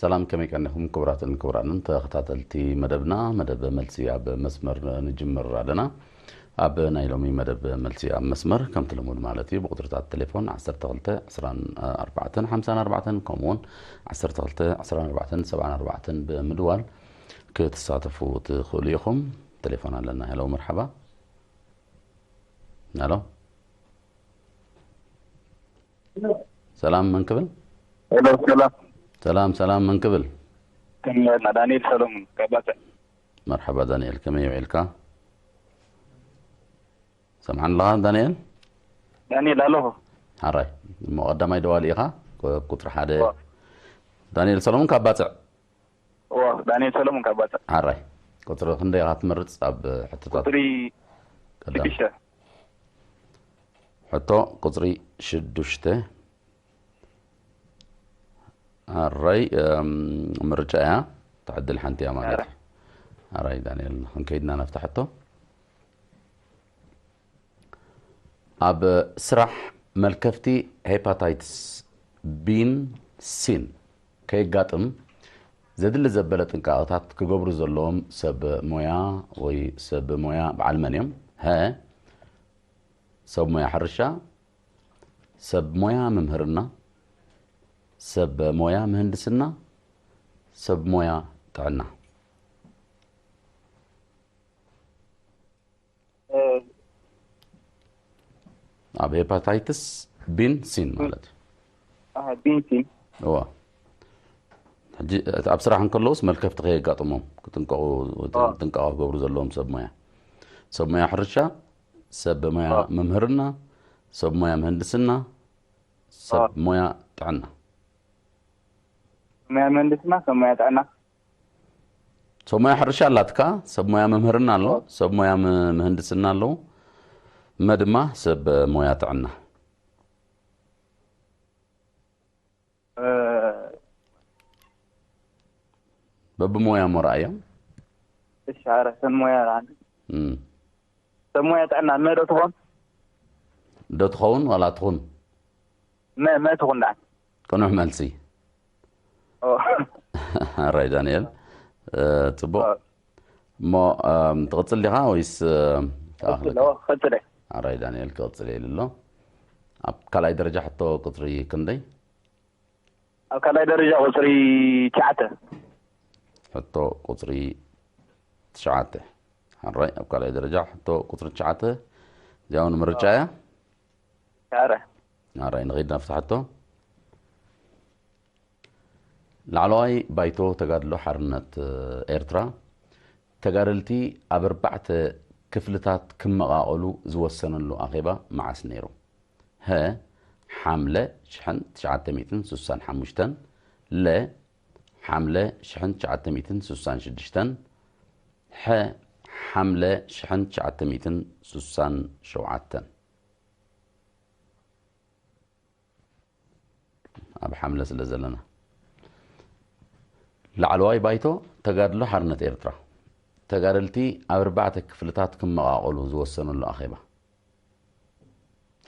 ሰላም፣ ከመይ ቀኒኹም ክቡራትን ክቡራንን ተኸታተልቲ መደብና? መደብ መልሲ ኣብ መስመር ንጅምር ኣለና። ኣብ ናይ ሎሚ መደብ መልሲ ኣብ መስመር፣ ከምቲ ልሙድ ማለት እዩ፣ ብቁጽርታት ቴሌፎን ዓሰርተ ክልተ ዕስራን ኣርባዕተን ሓምሳን ኣርባዕተን፣ ከምኡ እውን ዓሰርተ ክልተ ዕስራን ኣርባዕተን ሰብዓን ኣርባዕተን ብምድዋል ክትሳተፉ ትኽእሉ ኢኹም። ቴሌፎን ኣለና። ሄሎ፣ መርሓባ። ሄሎ፣ ሰላም፣ መን ክብል? ሄሎ፣ ሰላም። ሰላም፣ ሰላም፣ መን ክብል? ከመይ ኣለና? ዳንኤል ሰሎሙን ካብ ባጽዕ። መርሓባ ዳንኤል፣ ከመይ ውዒልካ? ሰምዓኒ ኣለኻ ዳንኤል? ዳንኤል ኣለኹ። ሓራይ፣ እሞ ቀዳማይ ደዋሊ ኢኻ። ቁ- ቁጽሪ ሓደ። ዋ። ዳንኤል ሰሎሙን ካብ ባጽዕ። ዋ፣ ዳንኤል ሰሎሙን ካብ ባጽዕ። ሓራይ፣ ቁጽሪ ክንደይ ኢኻ ትመርጽ ኣብ ሕቶታት? ቁጽሪ ቀዳም- ሽዱሽተ። ሕቶ ቁጽሪ ሽዱሽተ። ኣራይ፣ እም፣ ምርጫ እያ። ትዕድል ሓንቲ እያ ማለት እዩ። ኣራይ ዳንኤል፣ ክንከይድና ናብታ ሕቶ። ኣብ ስራሕ መልከፍቲ ሄፓታይትስ ቢን ሲን ከየጋጥም ዘድሊ ዘበለ ጥንቃቐታት ክገብሩ ዘለዎም ሰብ ሞያ ወይ ሰብ ሞያ በዓል መን እዮም? ሀ፣ ሰብ ሞያ ሕርሻ፣ ሰብ ሞያ መምህርና፣ ሰብ ሞያ ምህንድስና፣ ሰብ ሞያ ጥዕና። ኣብ ሄፓታይትስ ቢን ሲን ማለት እዩ። ኣህ፣ ቢንሲን። እዋ፣ ሕጂ እቲ ኣብ ስራሕ እንከለውስ መልከፍቲ ከየጋጥሞም ክጥንቀቑ፣ ዋ። ጥንቃቐ ክገብሩ ዘለዎም ሰብ ሞያ፣ ሰብ ሞያ ሕርሻ፣ ሰብ ሞያ ዋ። መምህርና፣ ሰብ ሞያ ምህንድስና፣ ሰብ ዋ። ሞያ ጥዕና። ሞያ ምህንድስና፣ ሰብ ሞያ ጥዕና። ሰብ ሞያ ሕርሻ ኣላትካ፣ ሰብ ሞያ መምህርና ኣሎ፣ ሰብ ሞያ ም- ምህንድስና ኣለዉ፣ መ ድማ ሰብ ሞያ ጥዕና። እ፣ በብሞያ እሞ ረኣዮም። እሺ፣ ኣረ፣ ሰብ ሞያ ረኣኒ። እም። ሰብ ሞያ ጥዕና መ ዶ ትኾን? ዶ ትኸውን ዋላ ትኹን? መ፣ መ ትኹን ደኣ። ቅኑዕ መልሲ። ኦ። ኣራይ ዳንኤል፣ እ፣ ጽቡቕ። ኦ። እሞ፣ እም፣ ትቕጽል ዲኻ ወይስ፣ እ፣ ተኣኽለካ? ቀጽሎ፣ ቀጽለ። ኣራይ ዳንኤል ክቕጽል ኢሉ ኣሎ። ኣብ ካልኣይ ደረጃ ሕቶ ቁጽሪ ክንደይ? ኣብ ካልኣይ ደረጃ ቁጽሪ ትሽዓተ። ሕቶ ቁጽሪ ትሽዓተ። ኣራይ፣ ኣብ ካልኣይ ደረጃ ሕቶ ቁጽሪ ትሽዓተ። እዚኣ እውን ምርጫ እያ። ኣረ። ኣራይ፣ ንኸይድ ናብቲ ሕቶ። ላዕለዋይ ባይቶ ተጋድሎ ሓርነት ኤርትራ ተጋደልቲ ኣብ ኣርባዕተ ክፍልታት ክመቓቐሉ ዝወሰነሉ ኣኼባ መዓስ ነይሩ? ሀ፣ ሓምለ ሽሕን ትሽዓተ ሚእትን ስሳን ሓሙሽተን፣ ለ፣ ሓምለ ሽሕን ትሽዓተ ሚእትን ስሳን ሽዱሽተን፣ ሐ፣ ሓምለ ሽሕን ትሽዓተ ሚእትን ስሳን ሸውዓተን። ኣብ ሓምለ ስለ ዘለና። ላዕለዋይ ባይቶ ተጋድሎ ሓርነት ኤርትራ ተጋደልቲ ኣብ ኣርባዕተ ክፍልታት ክመቓቐሉ ዝወሰነሉ ኣኼባ።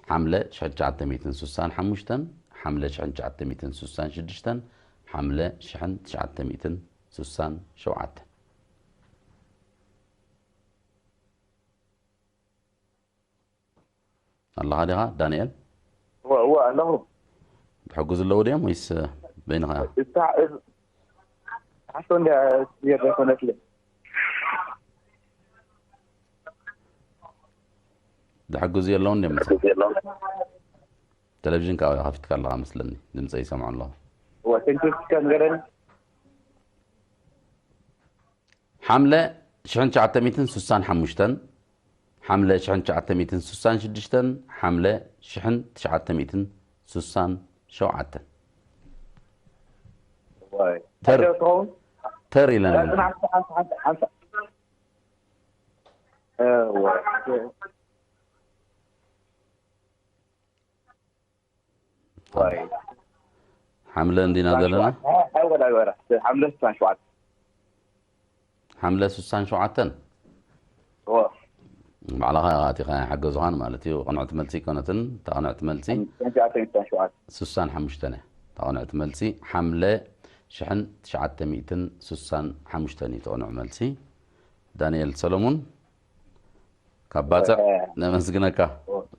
ሓምለ ሽሕን ትሽዓተ ሚእትን ስሳን ሓሙሽተን፣ ሓምለ ሽሕን ትሽዓተ ሚእትን ስሳን ሽዱሽተን፣ ሓምለ ሽሕን ትሽዓተ ሚእትን ስሳን ሸውዓተን። ኣለኻ ዲኻ ዳንኤል? እወ፣ እወ፣ ኣለኹ። ዝሕግዙ ኣለዉ ድዮም ወይስ በይንኻ? እታ፣ እዝ-፣ ሓፍቶ እንድያ የረፈነትለ። ዝሕግዙ የለውን ድዮም? ቴሌቪዥን ካብ ከፊትካ ኣለኻ መስለኒ፣ ድምፀ ይሰምዖ ኣለኹ። እወ፣ ቴንኪ፣ እስከ ንገረኒ። ሓምለ ሽሕን ትሽዓተ ሚእትን ስሳን ሓሙሽተን፣ ሓምለ ሽሕን ትሽዓተ ሚእትን ስሳን ሽዱሽተን፣ ሓምለ ሽሕን ትሽዓተ ሚእትን ስሳን ሸውዓተን። ዋይ። ተር-፣ እንታይ ትኸውን? ተር ኢለን ሓንቲ፣ ሓንቲ፣ ሓንቲ፣ ሓንቲ። እወ። ዋይ። ሓምለ እንዲና ዘለና። ሓምለ ስሳን ሸውዓተ። ሓምለ ስሳን ሸውዓተን። እወ። ባዕልኻ ኢኻ ኣቲኻ ሓገዝኻን ማለት እዩ። ቅንዕቲ መልሲ ኣይኮነትን። እታ ቅንዕቲ መልሲ ሽሕን ትሽዓተ ሚእትን ስሳን ሸውዓተ። ስሳን ሓሙሽተን እያ። እታ ቅንዕቲ መልሲ ሓምለ ሽሕን ትሽዓተ ሚእትን ስሳን ሓሙሽተን እዩ እቲ ቅኑዕ መልሲ። ዳንኤል ሰሎሙን ካብ ባጽዕ ነመስግነካ።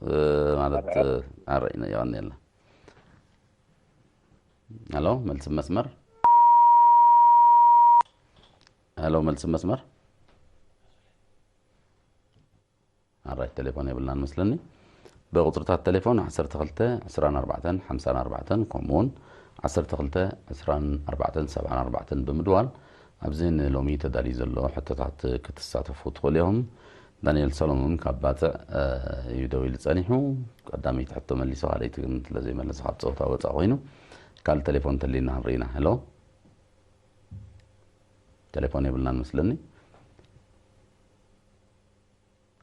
እ፣ ማለት፣ እ፣ ኣረኢና የቐንየልና። ሄሎ፣ መልሲ መስመር። ሄሎ፣ መልሲ መስመር። ኣራይ፣ ቴሌፎን የብልናን መስለኒ። ብቁጽርታት ቴሌፎን ዓሰርተ ክልተ ዕስራን ኣርባዕተን ሓምሳን ኣርባዕተን፣ ከምኡ እውን ዓሰርተ ክልተ ዕስራን ኣርባዕተን ሰብዓን ኣርባዕተን ብምድዋል ኣብዚ ንሎሚ ተዳልዩ ዘሎ ሕቶታት ክትሳተፉ ትኽእሉ ኢኹም። ዳንኤል ሰሎሞን ካብ ባጽዕ፣ እ፣ እዩ ደው ኢሉ ጸኒሑ። ቀዳመይቲ ሕቶ መሊሱ፣ ካልኣይቲ ግን ስለ ዘይመለሰ ካብ ጸወታ ወጻእ ኮይኑ፣ ካልእ ቴሌፎን እንተሊና ክንርኢና። ሄሎ፣ ቴሌፎን የብልናን መስለኒ።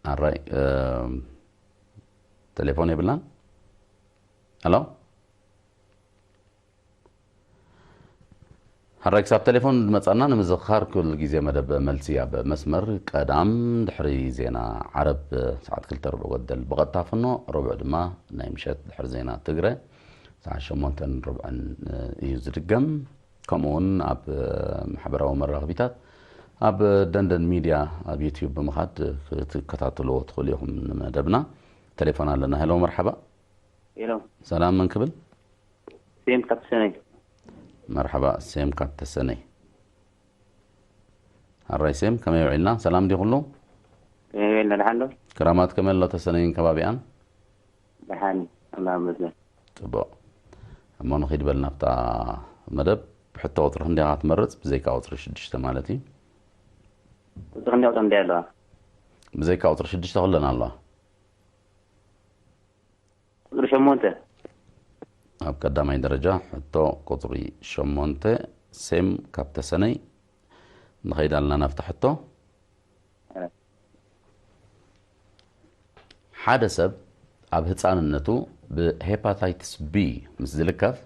ኣራይ፣ እም፣ ቴሌፎን የብልናን። ሄሎ፣ ሓራይ ክሳብ ቴሌፎን ዝመጻና ንምዝኽኻር፣ ኩሉ ግዜ መደብ መልሲ ኣብ መስመር ቀዳም ድሕሪ ዜና ዓረብ ሰዓት ክልተ ርብዕ ጎደል ብቐጥታ ፍኖ፣ ረቡዕ ድማ ናይ ምሸት ድሕሪ ዜና ትግረ ሰዓት ሸሞንተን ርብዕን እዩ ዝድገም። ከምኡ እውን ኣብ ማሕበራዊ መራኸቢታት ኣብ ደንደን ሚድያ ኣብ ዩትዩብ ብምኻድ ክትከታተልዎ ትኽእሉ ኢኹም። ንመደብና ቴሌፎን ኣለና። ሄሎ፣ መርሓባ። ሄሎ። ሰላም፣ መን ክብል? ሴም ካብ ተሰነይ። መርሓባ፣ ሴም ካብ ተሰነይ። ኣራይ ሴም፣ ከመይ ውዒልና? ሰላም ድዩ ኩሉ? ከመይ ውዒልና? ደሓን ዶ? ክራማት ከመይ ኣሎ ተሰነይን ከባቢኣን? ደሓን፣ ኣላህ ይመስገን። ጽቡቕ። እሞ ንኺድ በል ናብታ መደብ። ብሕቶ ቁጽሪ ክንደይ ኢኻ ትመርጽ? ብዘይካ ቁጽሪ ሽዱሽተ ማለት እዩ። ቁጽሪ ክንደይ ኣውጥኦ እንድያ ኣለዋ? ብዘይካ ቁጽሪ ሽዱሽተ ኩለን ኣለዋ። ቁጽሪ ሸሞንተ። ኣብ ቀዳማይ ደረጃ ሕቶ ቁጽሪ ሸሞንተ፣ ሴም ካብ ተሰነይ። ንኸይድ ኣለና ናብታ ሕቶ። እ። ሓደ ሰብ ኣብ ህጻንነቱ ብሄፓታይትስ ቢ ምስ ዝልከፍ፣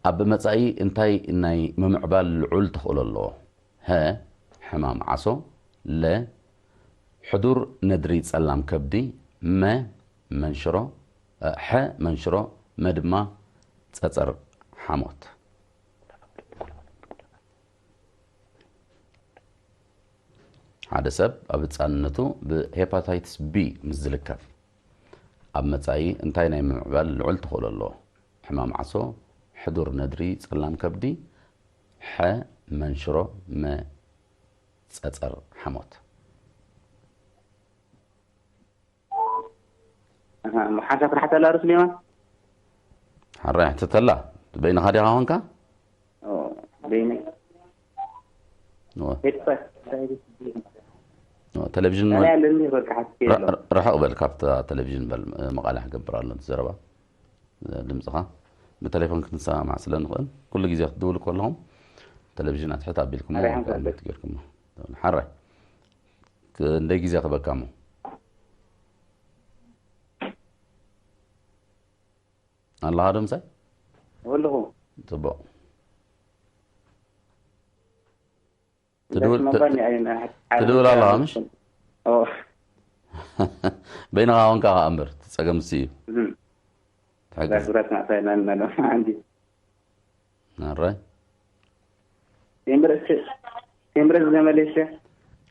ኣብ መጻኢ እንታይ ናይ ምምዕባል ልዑል ተኽእሎ ኣለዎ? ሀ፣ ሕማም ዓሶ፣ ለ፣ ሕዱር ነድሪ ጸላም ከብዲ፣ መ፣ መንሽሮ፣ እ፣ ሐ፣ መንሽሮ፣ መ ድማ ጸጸር ሓሞት። ሓደ ሰብ ኣብ ህጻንነቱ ብሄፓታይትስ ቢ ምስ ዝልከፍ፣ ኣብ መጻኢ እንታይ ናይ ምምዕባል ልዑል ተኽእሎ ኣለዎ? ሕማም ዓሶ፣ ሕዱር ነድሪ ጸላም ከብዲ፣ ሐ፣ መንሽሮ፣ መ፣ ጸጸር ሓሞት። ኣሃ፣ እሞ ሓንሳብ ክትሓተላ ዶ ስሌማን? ሓራይ ሕተተላ። በይንኻ ዲኻ ኾንካ? ኦ፣ በይነይ። ኦ። ሄድፈን። ኦ፣ ቴሌቪዥን ኣነ በል። ኣለኒ፣ በቃ ሓትት ር-፣ የሎ። ር-፣ ርሕቕ በል ካብታ ቴሌቪዥን በል፣ እ፣ መቓልያ ክገብር ኣሎ እቲ ዘረባ። እ፣ ድምፅኻ ብቴሌፎን ክንሰማማዕ ስለ ንኽእል፣ ኩሉ ግዜ ክትድውሉ ከለኹም ቴሌቪዥን ኣትሕት ኣቢልኩሞ ኣረ፣ ወይ ሓንሳብ በል። ጌርኩሞ። ሓራይ። ክ-፣ እንደይ ግዜ ክበካ እሞ? ኣለኻ ዶ ምሳይ? ኣለኹ። ጽቡቕ። ትድውል፣ እንዳስማማኒ ት-፣ ኣይነ-፣ ትድውል ኣለኻ ምሽ? ኦ። በይንኻ ኾንካ ኸኣ እምበር፣ እቲ ጸገም እሱ እዩ። እም። ትሕግዝ። ዛግራት ማእሳይና እናለ፣ ዓንዲ። ኣረ። ቴምብረ እስከ፣ ቴምብረ ዝገመለ እስከ።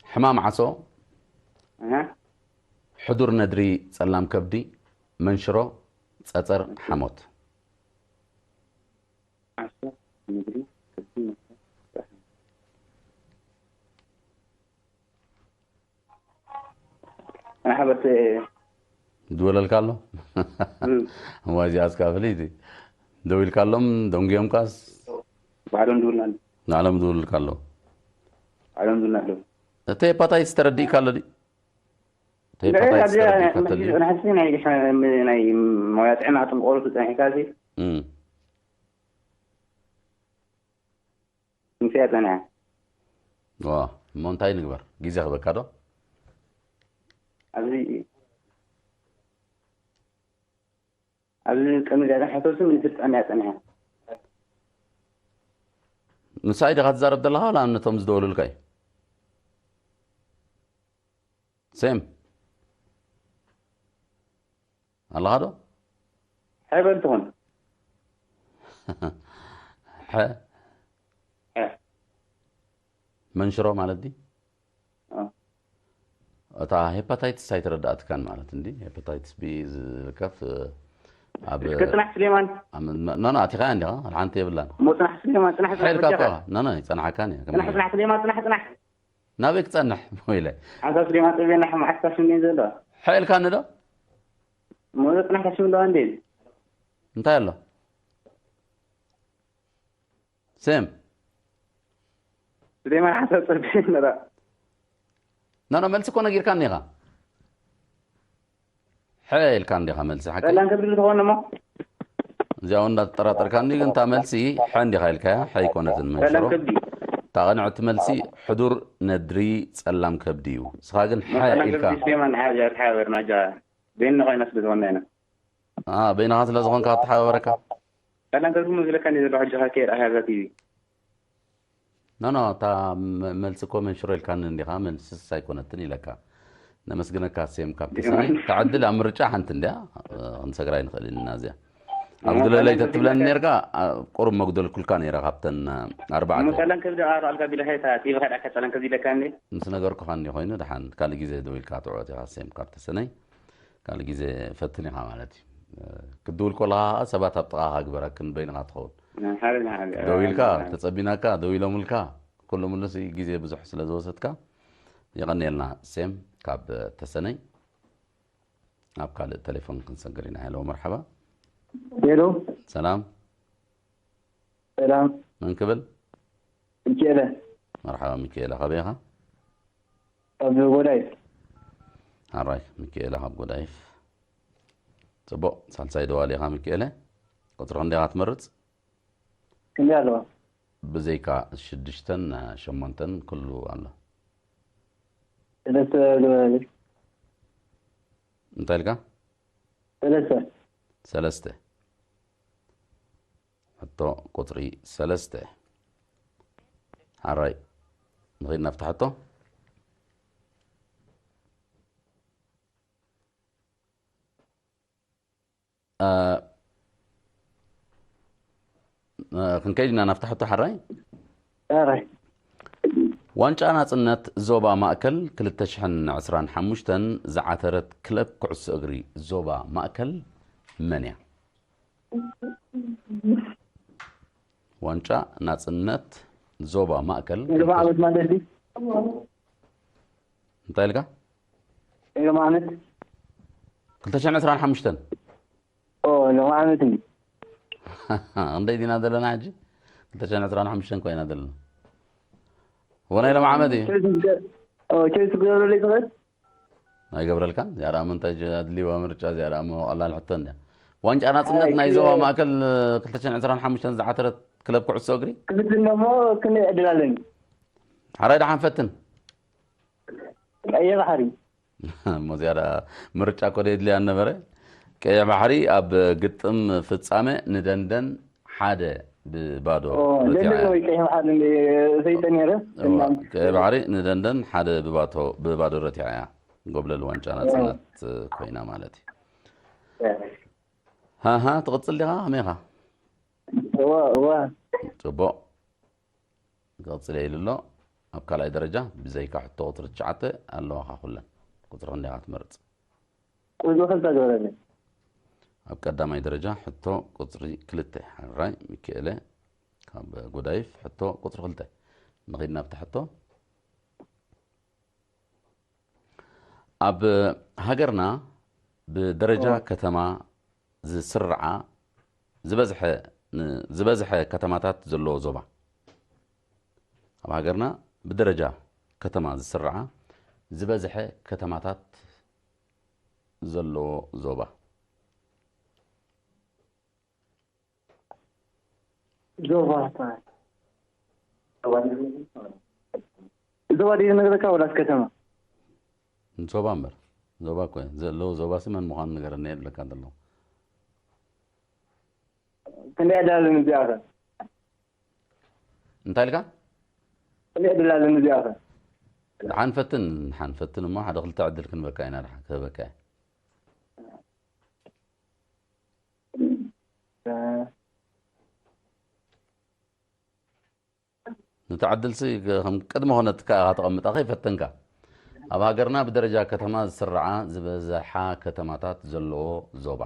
ሕማም ዓሶ። ኣሃ። ሕዱር ነድሪ ጸላም ከብዲ፣ መንሽሮ፣ ጸጸር፣ ሓሞት። ዓሶ፣ ነድሪ፣ ከብዲ፣ መንሽሮ፣ ጸጸር፣ ሓሞት። ኣነ ሓበርቲ ይድወለልካ ኣሎ? እም። እሞ እዚኣ እስካ ፍልይቲ። ደው ኢልካ ኣሎም፣ ደንጉዮምካስ? ባዕሎም ድውልና ኣሎ። ንዓለም ድውልልካ ኣሎ። ባዕሎም ድውልና ኣሎ። እቲ ሄፓታይትስ ተረዲእካ ኣሎ ድዩ? እቲ እንድዒ፣ ሄፓታይትስ ኣብዚ ተረዲእካ ናይ፣ ተልዩ? ናይ፣ ናይ፣ ናይ ሞያ ጥዕና ጥንቆሮቱ ጸኒሕካ እዚ? እም። ምንታይ እያ ጸኒሓ? ዋ፣ እሞ እንታይ ንግበር? ግዜ ክበካ ዶ? ኣብዚ፣ ኣብዚ ቅድሚ ገዛ ሕቶስ ምን ስልጣን እያ ጸኒሓ? ንሳ ኢኻ ትዛረብ ዘለኻ ዋላ ነቶም ዝደወሉልካ እዩ? ሴም። ኣለኻ ዶ? ሐ በል ትኹን። ሐ። መንሽሮ ማለት ድዩ? አ። እታ ሄፓታይትስ ኣይተረዳእትካን ማለት እንዲ ሄፓታይትስ ቢ ዝርከብ ኣብ እስከ ጽናሕ ስሌማን። ኖ ኖ ኣቲኻ እንዲኻ ሓንቲ የብላን። እሞ ጽናሕ ስሌማን፣ ጽናሕ፣ ጽናሕ ሕልካ እኮ በጃኻ። ኖ ኖ ይጸናሓካን እየ። ጽናሕ፣ ጽናሕ ስሌማን፣ ጽናሕ፣ ጽናሕ። ናበይ ክጸንሕ? ወይለ ሓንሳብ ስሌማን ጽቤና ሕማዓት ስታሽን ዘሎ። ሕልካኒ ዶ? እሞ ጽናሕ ስታሽን ኣለዋ እንዴ? እንታይ ኣሎ? ሴም ስሌማን ሓንሳብ ጽቤ ነራ። ኖ ኖ መልሲ እኮ ነጊርካኒ ኢኻ። ሕልካ እንዲኻ መልሲ ሓቂ። ጸላም ከብዲ ዝኾነ እሞ። እዚኣ እውን እንዳተጠራጠርካኒ ግን እታ መልሲ ሕልካ እንዲኻ ኢልካያ። ሕልካ ኣይኮነትን መንሽሮ። ጸላም ከብዲ። እታ ቅንዕቲ መልሲ ሕዱር ነድሪ ጸላም ከብዲ እዩ። ንስኻ ግን ሕልካ ጸላም ኢልካ። ከብዲ ስሌማን ሓ-፣ ሓበር ናጃ። ቤን ኮይና ስለ ዝኾንና ኢና። አ በይንኻ ስለ ዝኾንካ ተሓባበረካ። ጸላም ከብዲ ሞ ዝለካ እንዴ ዘሎ ሕጂ ካ ከይር ኣሃዛ ቲቪ። ኖ ኖ እታ መ-፣ መልሲ እኮ መንሽሮ ኢልካኒ እንዲኻ። መልስስ ኣይኮነትን ኢለካ። ነመስግነካ ሴም ካብ ተሰነይ። እታ ዕድል ኣብ ምርጫ ሓንቲ እንድያ። እ፣ ክንሰግራ ይንኽእል ኢና እዚኣ። ኣብ ጉደለይ ተትብለኒ ነርካ፣ ቁሩብ መጉደልኩልካ ነይረ ካብተን ኣርባዕተ። እሞ ጸላም ከብዲ ኣሮ ኣልካ ቢለ ኸይታ ቲቪ ከዳካ ጸላም ከብዲ ኢለካ እንዴ? ምስ ነገርኩኻ እንዲ ኮይኑ ደሓን ካልእ ግዜ ደው ኢልካ ትዕወት ኢኻ ሴም ካብ ተሰነይ። ካልእ ግዜ ፈትን ኢኻ ማለት እዩ። እ፣ ክትድውል ከለኻ ሰባት ኣብ ጥቓኻ ግበረክን በይንኻ ትኸውን። ሓደ ንሓደ። ደው ኢልካ ተጸቢናካ ደው ኢሎምልካ ኩሉ ምሉስ ግዜ ብዙሕ ስለ ዝወሰድካ የቐንየልና ሴም ካብ ተሰነይ። ኣብ ካልእ ቴሌፎን ክንሰግር ኢና። ሄሎ መርሓባ። ሄሎ ሰላም ሰላም መን ክብል? ሚኪኤለ መርሓባ ሚኪኤለ ካበይ ኢኻ? ካብ ጎዳይ ኣራይ ሚኪኤለ ካብ ጎዳይፍ። ጽቡቕ ሳልሳይ ደዋሊ ኢኻ ሚኪኤለ። ቁጽሪ ክንደይ ኢኻ ትመርጽ? ክንደይ ኣለዋ? ብዘይካ ሽዱሽተን ሸሞንተን ኩሉ ኣሎ። ሰለስተ ገበረለይ እንታይ ኢልካ? ሰለስተ ሰለስተ ሕቶ ቁጽሪ ሰለስተ ሓራይ ንኸይድ ናብታ ሕቶ እ፣ እ፣ ክንከይድ ኢና ናብታ ሕቶ ሓራይ ኣራይ ዋንጫ ናጽነት ዞባ ማእከል ክልተ ሽሕን ዕስራን ሓሙሽተን ዝዓተረት ክለብ ኩዕሶ እግሪ ዞባ ማእከል መን እያ? ዋንጫ ናጽነት ዞባ ማእከል ሎሚ ዓመት ማለት ድዩ? እንታይ ኢልካ? ሎሚ ዓመት ክልተ ሽሕን ዕስራን ሓሙሽተን ኦ ሎሚ ዓመት እንዲ ክንደይ ዲና ዘለና ሕጂ? ክልተ ሽሕን ዕስራን ሓሙሽተን ኮይና ዘለና። ወናይ ሎም ዓመት እዩ። ቸልሲ ዝገ- ኦ፣ ቸልሲ ክገብረለይ ትኽእል? ኣይገብረልካን። እዚኣ ደኣ ምንታይ ኣድልይዋ ምርጫ እዚኣ ደኣ እሞ ቀላል ሕቶ እንድያ። ዋንጫ ናጽነት ናይ ዞባ ማእከል ክልተ ሽሕን ዕስራን ሓሙሽተን ዝዓተረት ክለብ ኩዕሶ እግሪ? ክፍትን ደሞ ክንደይ ዕድል ኣለኒ? ሓራይ ደሓን ፈትን። ቀይሕ ባሕሪ። እሞ እዚኣ ደኣ ምርጫ እኮ ደየድልያ ነበረ። ቀይሕ ባሕሪ ኣብ ግጥም ፍጻመ ንደንደን ሓደ ብባዶ ኦ፣ ረቲዓ ደንደን እያ። ወይ ቀይሕ ባሕሪ እንደ ሰይጠ ነይረ። እዋ፣ ቀይሕ ባሕሪ ንደንደን ሓደ ብባቶ-፣ ብባዶ ረቲዓ እያ። ጎብለል ዋንጫ ናጽነት ኮይና ማለት እዩ። ሃሃ፣ ትቕጽል ዲኻ? ከመይ ኢኻ? እዋ፣ እዋ። ጽቡቕ። ክቕጽል እየ ኢሉ ኣሎ። ኣብ ካልኣይ ደረጃ ብዘይካ ሕቶ ቁጽሪ ትሽዓተ ኣለዋኻ ኩለን። ቁጽሪ ክንደይ ኢኻ ትመርጽ? ቁጽሪ ክልተ ግበረለይ። ኣብ ቀዳማይ ደረጃ ሕቶ ቁጽሪ ክልተ። ሕራይ ሚኪኤለ ካብ ጎዳይፍ ሕቶ ቁጽሪ ክልተ። ንኸይድ ናብቲ ሕቶ። ኣብ ሃገርና ብደረጃ ኦ። ከተማ ዝስርዓ ዝበዝሐ ን-፣ ዝበዝሐ ከተማታት ዘለዎ ዞባ። ኣብ ሃገርና ብደረጃ ከተማ ዝስርዓ ዝበዝሐ ከተማታት ዘለዎ ዞባ። ዞባ። ዞባ ድዩ ዝነግረካ ወላስ ከተማ? ዞባ እምበር። ዞባ እኮ እየ። ዘለዎ ዞባ ሲ መን ምዃኑ ንገረኒ እየ ዝብለካ ዘለኹ። ክንደይ ዕድል ኣለኒ እዚኣ ከ? እንታይ ኢልካ? ክንደይ ዕድል ኣለኒ እዚኣ ከ? ደሓን ፈትን፣ ደሓን ፈትን እሞ ሓደ ክልተ ዕድል ክንበካ ኢና፣ ደሓን ክህበካ እየ። እ፣ ነቲ ዕድልሲ ከም ቅድመ ኩነት ከኣ ተቐምጣ ከይፈተንካ። ኣብ ሃገርና ብደረጃ ከተማ ዝስርዓ ዝበዝሓ ከተማታት ዘለዎ ዞባ።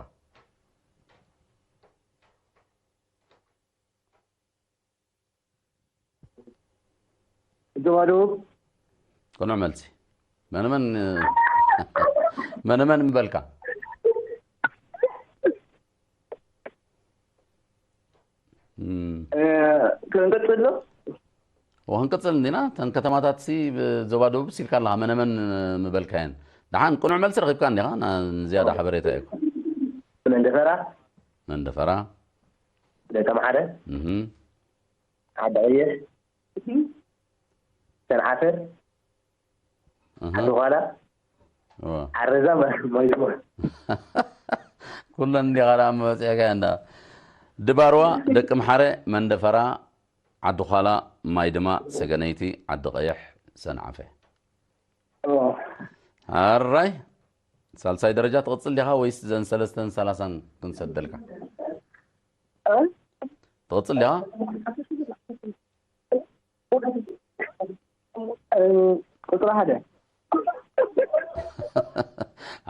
ዞባ ደቡብ። ቅኑዕ መልሲ። መን መን መን መን ምበልካ? እም፣ እ፣ ክንቀጽል ዶ? ወ ክንቅጽል እንዲና። ተን ከተማታት ሲ ብ-፣ ዞባ ደቡብ ሲልካ ኣለኻ፣ መን መን ምበልካየን? ደሓን ቅኑዕ መልሲ ረኺብካ እንዲኻ፣ ና-፣ ንዝያዳ ሓበሬታ እዩ። መንደፈራ፣ መንደፈራ። ደቀምሓረ፣ እህም፣ ዓዲ ቀይሕ፣ ሰንዓፈ፣ እህ። ዓዲ ኳላ፣ ኦ። ዓረዛ፣ ማይድማ። ኩለን እንዲኻ ደኣ መበጽዕካ እንዳ ድባርዋ፣ ደቂ ምሓረ፣ መንደፈራ፣ ዓዲ ኳላ፣ ማይድማ፣ ሰገነይቲ፣ ዓዲ ቀይሕ፣ ሰንዓፈ። ኦ። ኣራይ፣ ሳልሳይ ደረጃ ትቕጽል ዲኻ ወይስ ዘን ሰለስተን ሰላሳን ክንሰደልካ? እ? ትቕጽል ዲኻ? እ፣ ቁጽሪ ሓደ።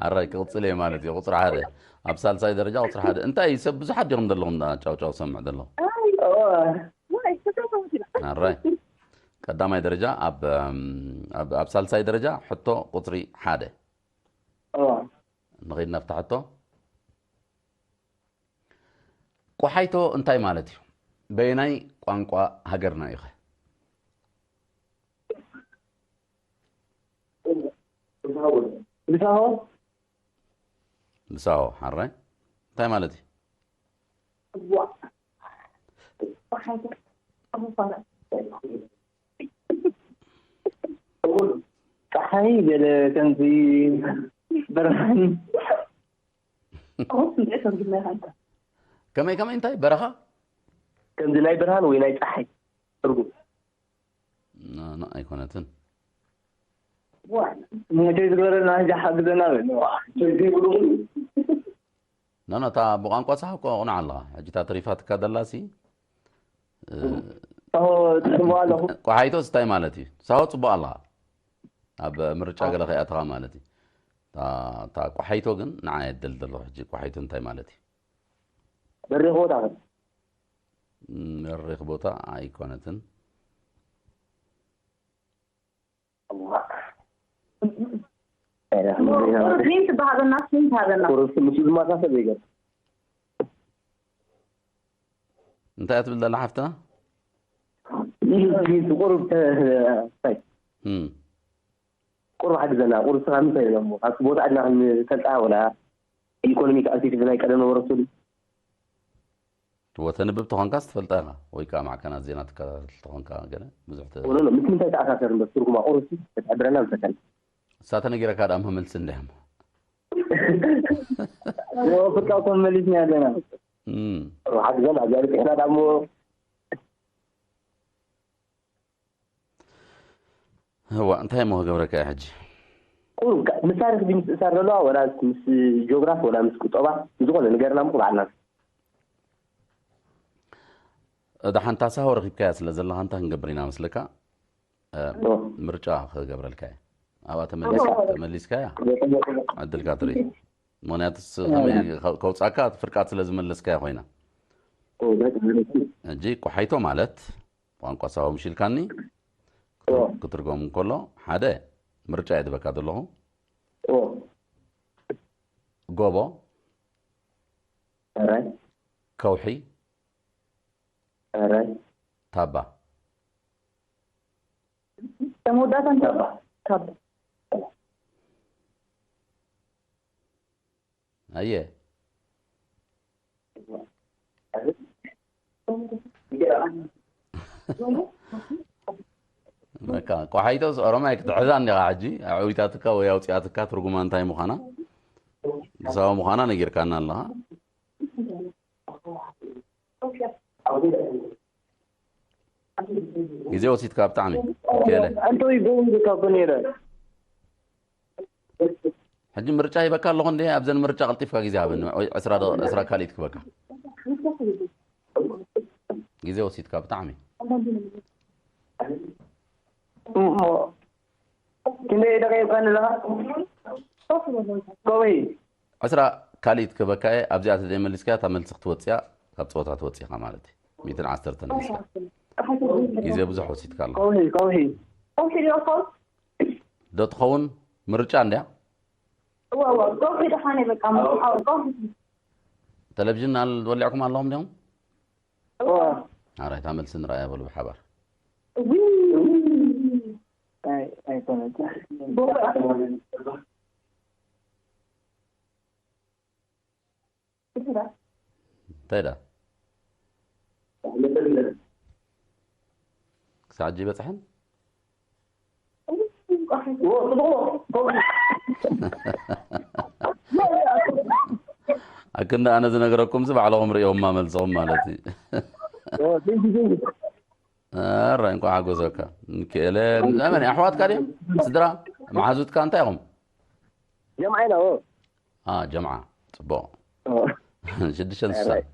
ኣራይ ክቕጽል እየ ማለት እዩ። ቁጽሪ ሓደ፣ ኣብ ሳልሳይ ደረጃ ቁጽሪ ሓደ። እንታይ ሰብ ብዙሓት ዲኹም ዘለኹም ዳ ጫው ጫው ሰምዕ ዘለኹ? ኦ። ኣራይ ቀዳማይ ደረጃ ኣብ፣ ኣብ፣ ኣብ ሳልሳይ ደረጃ ሕቶ ቁጽሪ ሓደ። ኦ። ንኸይድ ናብታ ሕቶ። ቆሓይቶ እንታይ ማለት እዩ? በየናይ ቋንቋ ሃገርና እዩ ኸ? ብሳሆ። ብሳሆ፣ ሓራይ። እንታይ ማለት እዩ? ጸሓይ ገለ ከምዚ ብርሃን። ከመይ ከመይ እንታይ በረኻ? ከምዚ ናይ ብርሃን ወይ ናይ ጸሓይ ትርጉም። ና፣ ና፣ ኣይኮነትን። መቸ ዝገበረና ሕጂ ሓግዘና በል። ና፣ ና፣ እታ ብቋንቋ ሳሆ እኮ ቁኑዕ ኣለኻ። ሕጂ እታ ተሪፋትካ ደላሲ፣ እ፣ ሳሆ ጽቡቕ ኣለኹ። ቆሓይቶስ እንታይ ማለት እዩ? ሳሆ ጽቡቕ ኣለኻ። ኣብ ምርጫ ገለ ከይኣተኻ ማለት እዩ። እታ፣ እታ ቆሓይቶ ግን ንዓ የደል ዘለኹ ሕጂ ቆሓይቶ እንታይ ማለት እዩ? በሪኽ ቦታ ከ? ም፣ በሪኽ ቦታ ኣይኮነትን። ቁሩብ ሂንት ሃበና፣ ሂንት ሃበና። ቁሩብ ምስኡ ዝመሳሰል ዘይገርም። እንታይ እያ ትብል ዘላ ሓፍትና? ሂንት ቁሩብ ተ-፣ እንታይ? እም። ቁሩብ ሓግዘና፣ ቁሩብ ስኻ ምንታይ ኢሎሞ? ካብቲ ቦታ ዓድና ክንፈልጣ ወላ ኢኮኖሚክ ኣክቲቪቲ ናይ ቀደም ነበረቱ ድዩ? ወተንብብ ተኾንካስ ትፈልጣ ኢኻ፣ ወይ ከዓ ማዕከናት ዜና ትከታተል ተኾንካ ገለ ብዙሕ ተ-፣ ኖ፣ ኖ፣ ምስ ምንታይ ተኣሳሰር እምበር ትርጉማ ቁሩብ እስኪ ክትሕብረና ምፈተና። እሳ ተነጊረካ ደኣ መመልሲ እንድያ እሞ። ኦ፣ ፍርቃ እኮ መሊስና ኣለና። እም። ቁሩብ ሓግዘና፣ ኣብዚኣ በፂሕና ደኣ እሞ። እዋ፣ እንታይ እሞ ክገብረካ እየ ሕጂ? ቁሩብ ከ-፣ ምስ ታሪኽ ድዩ ምትእሳር ዘለዋ፣ ወላ ምስ ጂኦግራፊ፣ ወላ ምስ ቁጠባ፣ ዝኾነ ንገርና እሞ ባዕልና። ደሓን እታ ሳሆ ረኺብካያ ስለ ዘለኻ እንታይ ክንገብር ኢና መስለካ? እ፣ ኦ። ምርጫ ክገብረልካ እየ። ኣብኣ ተመሊስ-፣ ኦ። ተመሊስካያ ዕድልካ ትርኢ። ምኽንያቱስ ከመይ ከ-፣ ከውጻካ ፍርቃት ስለ ዝመለስካያ ኮይና። ሕጂ ቆሓይቶ ማለት ቋንቋ ሳሆ ምሽ ኢልካኒ ክትር-፣ ክትርጎም እንከሎ፣ ሓደ ምርጫ እየ ዝህበካ ዘለኹ። ጎቦ፣ ሕራይ። ከውሒ፣ ሕራይ። ታባ። መወዳእታ እንታይ? ታባ። ኣየ። በቃ፣ ቆሓይቶስ ኦሮማይ ክትሕዛ እንዲኻ ሕጂ፣ ኣዕዊታትካ ወይ ኣውፂኣትካ ትርጉማ እንታይ ምዃና፣ ብሳሆ ምዃና ነጊርካና ኣለኻ። ግዜ ወሲድካ ብጣዕሚ። ኬለ። ኣንተ ወይ ጎን ዝካ እኮ ነይረ። ሕጂ ምርጫ ሂበካ ኣለኹ እንዴ፣ ኣብዘን ምርጫ ቀልጢፍካ ግዜ ሃበኒ። ወይ ዕስራ ደ-፣ ዕስራ ካልኢት ክበካ። ግዜ ወሲድካ ብጣዕሚ። እሞ ክንደይ ደቂቕ ኣለኻ? ከውሒ ዕስራ ካልኢት ክህበካ እየ። ኣብዚኣ ተዘይመሊስካ እታ መልሲ ክትወፅያ ካብ ፀወታ ትወፅኻ ማለት እዩ። ሚእትን ዓሰርተን ሒዝካ ግዜ ብዙሕ ወሲድካ ኣለኻ። ከውሒ ከውሒ ከውሒ ዶ ይኸውን? ዶ ትኸውን? ምርጫ እንድያ። እዋ እዋ ከውሒ ደሓነ በቃ ምሓው ከውሒ። ቴሌቪዥን ኣል- ወሊዕኩም ኣለኹም ዲኹም? እዋ ኣራይ እታ መልሲ ንረኣያ በሉ ብሓባር። እውይ። ኣይ ኣይኮነትን። እንታይ ዳ ክሳዕ ሕጂ ይበፅሐን? ኣክንዲ ኣነ ዝነግረኩም ዚ ባዕልኹም ርእዮማ መልስኹም ማለት እዩ። ኣራይ እንኳዕ ሓጎሰካ። ሚካኤለ ኣመን ኣሕዋትካ ድዮም? ስድራ መሓዙትካ እንታይ ኢኹም? ጀምዓ ኢና። ጀምዓ። ፅቡቅ። ሽዱሽተን ስሳን።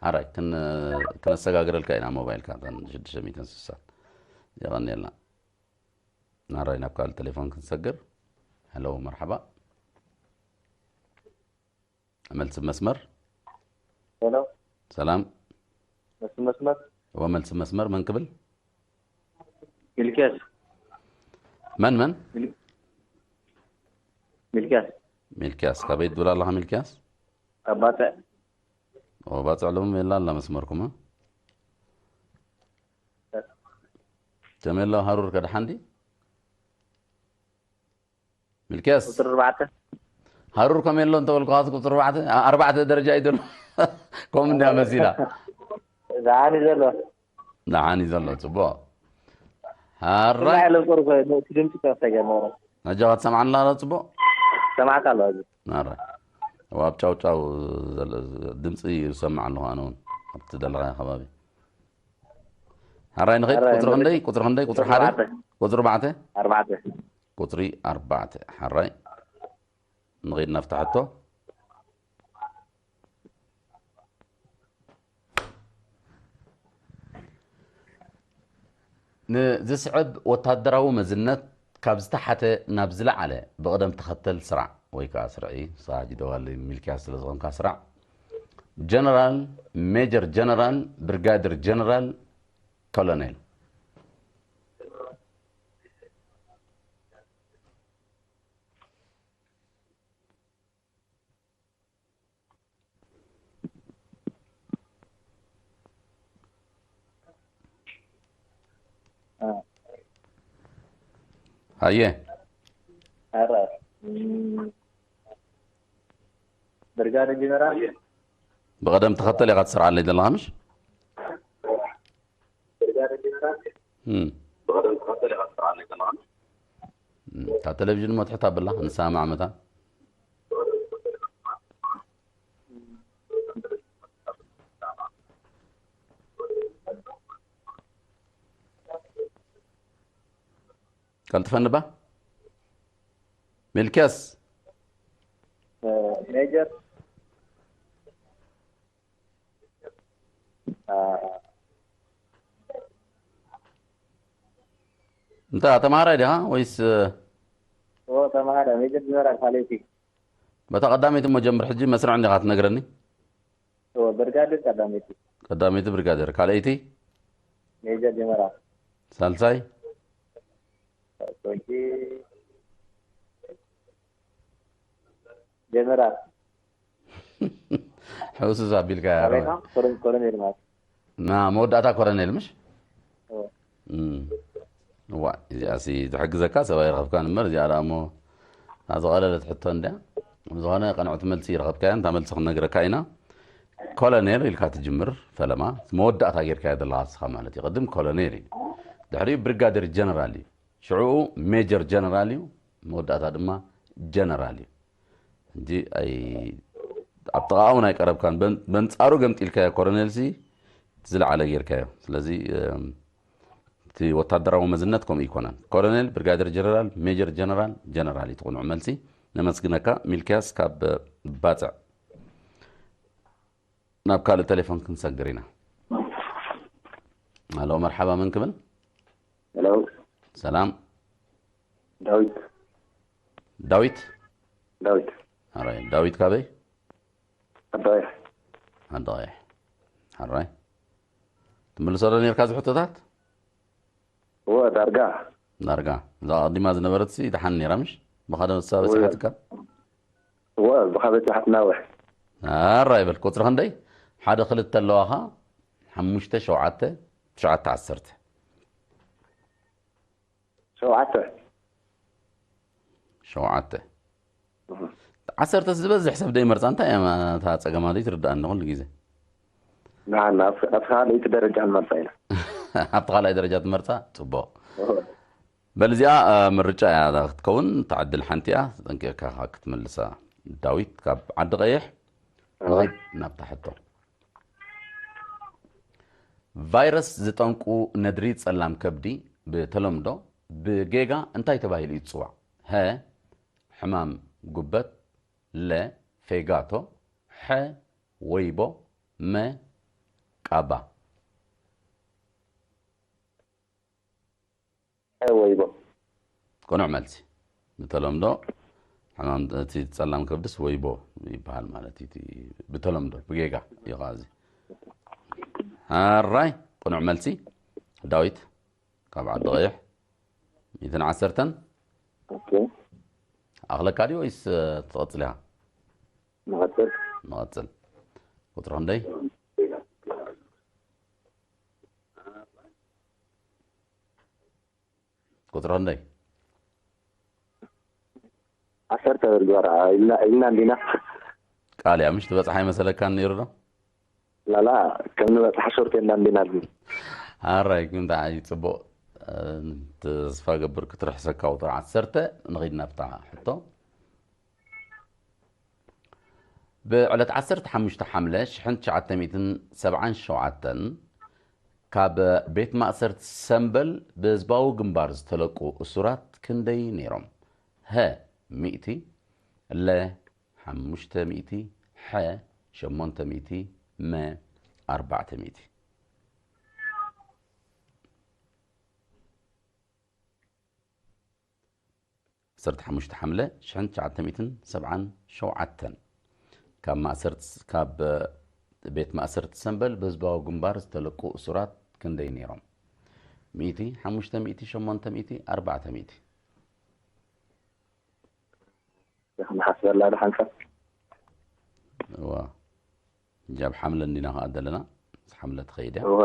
ሓራይ ክነሰጋግረልካ ኢና ሞባይልካ እተን ሽዱሽተ ሚእትን ስሳን። የቐንየልና። ናራይ ናብ ካልእ ቴሌፎን ክንሰግር። ሄሎ መርሓባ። መልሲ መስመር። ሄሎ ሰላም። መልሲ መስመር። እወ መልሲ መስመር መን ክብል? ሚልክያስ። መን መን? ሚልክያስ። ሚልክያስ ካበይ ትብል ኣለኻ ሚልክያስ? ኣባተ። ኦ ባጽዕ ሎም የላ ኣላ መስመርኩም። ጀሜላ ሃሩር ከድሓንዲ? ሚልክያስ ቁፅሪ ኣርባዕተ። ሃሩር ከም የሎ እንተበልኩ ካስ ቁፅሪ ኣርባዕተ ኣርባዕተ ደረጃ እዩ ዘሎ። ከም እንዲያ መሲላ። ደሓን እዩ ዘሎ። ደሓን እዩ ዘሎ ጽቡቕ። ሃራይ ሎም ቁርኮ እቲ ድምፂ ከፍተ ጀመረ። ነጃ ክትሰምዓና ኣሎ ጽቡቕ። ሰማዕካ ኣሎ እዚ። ናራ ኣብ ጫው ጫው ድምፂ ይሰማዕ ኣለኹ ኣነ እውን ኣብቲ ዘለኻዮ ከባቢ። ሓራይ ንኸይድ ቁፅሪ ክንደይ ቁፅሪ ክንደይ ቁፅሪ ሓደ ቁፅሪ ኣርባዕተ ኣርባዕተ ቁፅሪ ኣርባዕተ ሓራይ ንኸይድ ናፍታ ሕቶ። ንዝስዕብ ወታደራዊ መዝነት ካብ ዝተሓተ ናብ ዝለዓለ ብቕደም ተኸተል ስራዕ ወይ ከዓ ስርዒ ሳጅ ደዋሊ ሚልክያስ ስለ ዝኾንካ ስራዕ ጀነራል ሜጀር ጀነራል ብርጋድር ጀነራል ኮሎኔል ሃየ ብርጋደ ጀነራል ብቐደም ተኸተል ኢኻ ትሰርዓለይ ዘለኻ ምሽ? እታ ቴሌቪዥን እሞ ትሕት ኣብላ ንሰማማዕ መታን። ቀልጥፈኒ ባ ሚልክያስ ሜጀር እንታ ተማሃራይ ዲኻ ወይስ ተማሃራይ ሜጀር ጀነራል ካልኣይቲ በታ ቀዳመይቲ እሞ ጀምር ሕጂ መስርዕ እንዲኻ ትነግረኒ ብርጋዴር ቀዳመይቲ ቀዳመይቲ ብርጋዴር ካልኣይቲ ሜጀር ጀነራል ሳልሳይ ጀነራል ሕውስስ ኣቢልካ ኮሎኔል ማለት ና መወዳእታ ኮሎኔል ምሽ ዋ እዚኣ ሲ ትሕግዘካ ሰብኣይ ረኸብካ ንበር እዚኣ ደኣ እሞ ናዝቐለለት ሕቶ እንድያ ዝኾነ ቀንዕቲ መልሲ ረኸብካያ እንታ መልሲ ክንነግረካ ኢና ኮሎኔል ኢልካ ትጅምር ፈለማ መወዳእታ ጌርካዮ ዘለኻ ስኻ ማለት እዩ ቅድም ኮሎኔል እዩ ድሕሪኡ ብሪጋደር ጀነራል እዩ ሽዕኡ ሜጀር ጀነራል እዩ መወዳእታ ድማ ጀነራል እዩ ሕጂ ኣብ ጥቓኡ እውን ኣይቀረብካን በንፃሩ ገምጢልካዮ ኮሎኔል ሲ ዝለዓለ ጌርካዮ ስለዚ እቲ ወታደራዊ መዝነት ከምኡ ይኮነን ኮሎኔል ብርጋደር ጀነራል ሜጀር ጀነራል ጀነራል እዩ ትቕኑዕ መልሲ ነመስግነካ ሚልክያስ ካብ ባፅዕ ናብ ካልእ ቴሌፎን ክንሰግር ኢና ኣሎ መርሓባ መን ክብል ሄሎ። ሰላም። ዳዊት። ዳዊት። ዳዊት። ኣራይ፣ ዳዊት ካበይ? ኣባይ። ኣባይ። ኣራይ። ትምልሶ ዶ ነርካ ዝሕቶታት? እወ፣ ዳርጋ። ዳርጋ። እዛ ቀዲማ ዝነበረት ሲ ደሓን ነይራ፣ ምሽ? ብኻደ መሳበ እወ። ጽሓትካ? እወ፣ ብኻበ ጽሓት ናውሕ። ኣራይ በል፣ ቁጽሪ ክንደይ? ሓደ ክልተ ኣለዋኻ፣ ሓሙሽተ፣ ሸውዓተ፣ ትሽዓተ፣ ዓሰርተ። ሸውዓተ። ሸውዓተ። እህ። ዓሰርተ ዝበዝሕ ሰብ ደይ መርጻ፣ እንታይ እያ እታ ጸገማ ደይ ትርዳእኒ ኩሉ ግዜ? ንዓና ኣብ፣ ኣብ ካልኣይቲ ደረጃ ንመርጻ ኢና። ኣብቲ ካልኣይ ደረጃ ትመርጻ? ጽቡቕ። እህ። በል እዚኣ፣ እ፣ ምርጫ እያ ክትከውን፣ እታ ዕድል ሓንቲ እያ፣ ተጠንቂቕካ ክትመልሳ። ዳዊት ካብ ዓዲ ቀይሕ፣ እህ። ንኸይድ ናብታ ሕቶ። ቫይረስ ዝጠንቁ ነድሪ ጸላም ከብዲ ብተለምዶ ብጌጋ እንታይ ተባሂሉ እዩ ዝጽዋዕ? ሀ፣ ሕማም ጉበት፣ ለ፣ ፌጋቶ፣ ሐ፣ ወይቦ፣ መ፣ ቃባ። ሐ፣ ወይቦ። ቅኑዕ መልሲ። ብተለምዶ ሕማም እቲ ጸላም ከብድስ ወይቦ ይበሃል ማለት እዩ። እቲ ብተለምዶ ብጌጋ እዩ ኸዓ እዚ። ኣራይ፣ ቅኑዕ መልሲ። ዳዊት ካብ ዓዲ ቀይሕ። ሚእትን ዓሰርተን። ኦኬ። ኣኽለካ ድዩ ወይስ፣ እ፣ ትቐጽል ኢኻ? ንቐጽል። ንቐጽል። ቁጽሪ ክንደይ? ቁጽሪ ክንደይ? ዓሰርተ በል ጓራ፣ ኢልና፣ ኢልና እንዲና። ቃል እያ፣ ምሽ ትበጽሓ ይመሰለካን ነይሩ ዶ? ላላ፣ ከም ንበጽሓ ሾርት ኢልና እንዲና። ኣራይ፣ ግን ደኣ እዩ ጽቡቕ። እ፣ ተስፋ ገብር ክትርሕሰካ ቁጽሪ ዓሰርተ። ንኸይድ ናብታ ሕቶ። ብዕለት ዓሰርተ ሓሙሽተ ሓምለ ሽሕን ትሽዓተ ሚእትን ሰብዓን ሸውዓተን ካብ ቤት ማእሰርቲ ሰምበል ብህዝባዊ ግንባር ዝተለቁ እሱራት ክንደይ ነይሮም? ሀ፣ ሚእቲ፣ ለ፣ ሓሙሽተ ሚእቲ፣ ሐ፣ ሸሞንተ ሚእቲ፣ መ፣ ኣርባዕተ ሚእቲ። ዓሰርተ ሓሙሽተ ሓምለ ሽሕን ትሽዓተ ሚእትን ሰብዓን ሸውዓተን ካብ ማእሰርቲ፣ ካብ ቤት ማእሰርቲ ሰምበል ብህዝባዊ ግንባር ዝተለቁ እሱራት ክንደይ ነይሮም? ሚእቲ፣ ሓሙሽተ ሚእቲ፣ ሸሞንተ ሚእቲ፣ ኣርባዕተ ሚእቲ። ንሓስበላ ዶ ሓንሳብ? እዋ። ሕጂ ኣብ ሓምለ እንዲና ከኣ ዘለና። ምስ ሓምለ ትኸይድ እያ። እዋ።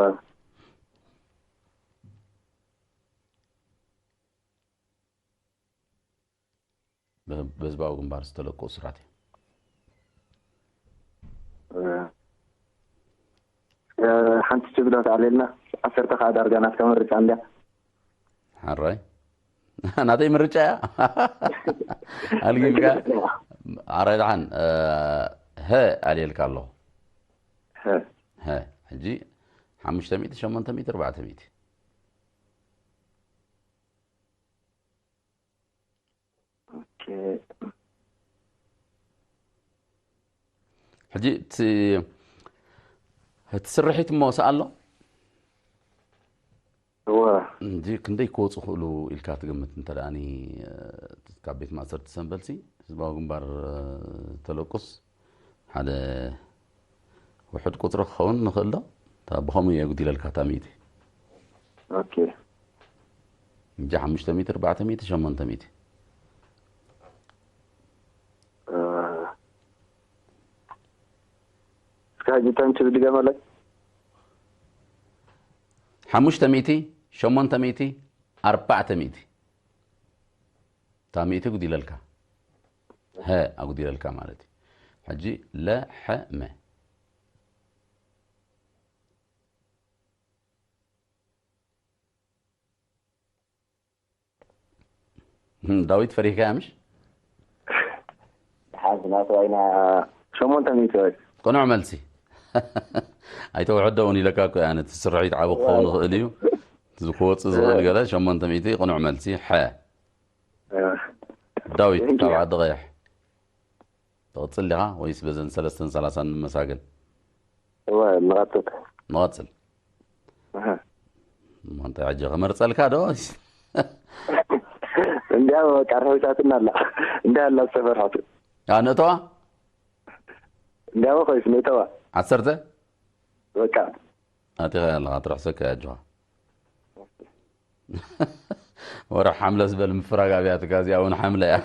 ብ-፣ ብህዝባዊ ግንባር ዝተለቁ እሱራት እዮም። እ፣ እ፣ ሓንቲ ችግር ኣለና። ዓሰርተ ከኣ ዳርጋ ናትካ ምርጫ እንድያ። ሓራይ። ናተይ ምርጫ እያ። ኣልጊልካ። ሓራይ ደሓን፣ እ፣ ሀ ኣልየልካ ኣለኹ። ሀ። ሀ። ሕጂ ሓሙሽተ ሚእቲ፣ ሸሞንተ ሚእቲ፣ ኣርባዕተ ሚእቲ። ኦኬ። ሕጂ እቲ፣ እቲ ስርሒት እሞ ሰኣሎ? እወ። እንጂ ክንደይ ክወፁ ክእሉ ኢልካ ትግምት? እንተ ደኣኒ፣ እ፣ ካብ ቤት ማእሰርቲ ሰንበልሲ ህዝባዊ ግንባር፣ እ፣ ተለቁስ ሓደ ውሑድ ቁጽሪ ክኸውን ንኽእል ዶ? እታ ብኸምኡ እየ ኣጉዲለልካ እታ ሚእቲ። ኦኬ። እንጂ ሓሙሽተ ሚእቲ፣ ኣርባዕተ ሚእቲ፣ ሸሞንተ ሚእቲ። እ፣ እስከ ሕጂ እታ ሚእቲ ድገመለይ። ሓሙሽተ ሚእቲ፣ ሸሞንተ ሚእቲ፣ ኣርባዕተ ሚእቲ። እታ ሚእቲ ኣጉዲለልካ። ሀ ኣጉዲለልካ ማለት እዩ። ሕጂ ለ፣ ሐ፣ መ። ህም፣ ዳዊት ፈሪህካያ ምሽ? ሓንቲ ናቱ ኣይና ሸሞንተ ሚእቲ ወይ? ቅኑዕ መልሲ። ኣይተውሕዶ እውን ኢለካ እኮ እያ፣ ነቲ ስርሒት ዓቢ ክኸውን ይኽእል እዩ። እቲ ክወጽእ ዝኽእል ገለ ሸሞንተ ሚእቲ ቅኑዕ መልሲ። ሐ። እ። ዳዊት Thank you። ካብ ዓዲ ቀይሕ። ትቕጽል ዲኻ ወይስ በዘን ሰለስተን ሰላሳን ንመሳገን? እወ፣ ንቐጽል። ንቐጽል። ኣሃ። እሞ እንታይ ሕጂ ክመርጸልካ ዶ? እንዲያው በቃ ርሕውሳትና ኣላ እንዲ ኣላ ዝሰፈርሐት ኣነተዋ እንዲያው ኮይስ ነተዋ ዓሰርተ በቃ ኣቲኻ ኣለኻ ትርሕሰካ ያጅዋ ወረ ሓምለ ዝበል ምፍራግ ኣብያትካ እዚኣ እውን ሓምለ እያ።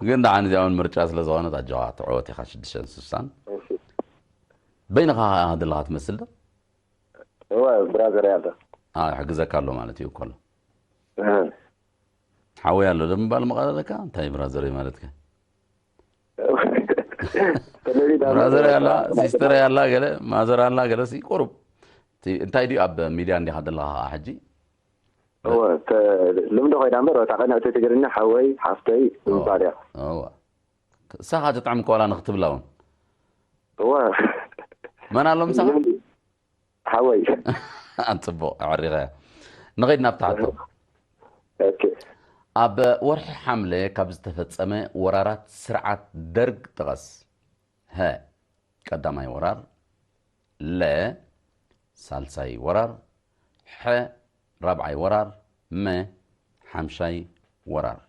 ግን ደሓን እዚኣ እውን ምርጫ ስለ ዝኾነት ኣጆኻ ትዕወት ኢኻ ሽዱሽተ ስሳን በይንኻ ዘለኻ ትመስል ዶ? እወ ብራዘር ያለ ይሕግዘካ ኣሎ ማለት እዩ እኮ ኣሎ ሓወይ ኣሎ ደምባል መቐለለካ እንታይ ብራዘር ማለት ከ ብራዘር ያላ ሲስተር ያላ ገለ ማዘር ኣላ ገለ ሲ ቁሩብ እንታይ ድዩ ኣብ ሚድያ እንዲኻ ዘለኻ ሕጂ ልምዶ ኮይና እምበር ወታ ቀንዕቲ ትግርኛ ሓወይ ሓፍተይ ምባል እያ እሳኻ ትጥዕም ከዋላ ንክትብላ እውን እወ መን ኣሎ ምሳኻ ሓወይ ጽቡቕ ኣዕሪኸ ንኸይድ ናብ ትሓቶ ኦኬ ኣብ ወርሒ ሓምለ ካብ ዝተፈጸመ ወራራት ስርዓት ደርግ ጥቐስ ሀ ቀዳማይ ወራር ለ ሳልሳይ ወራር ሐ ራብዓይ ወራር መ ሓምሻይ ወራር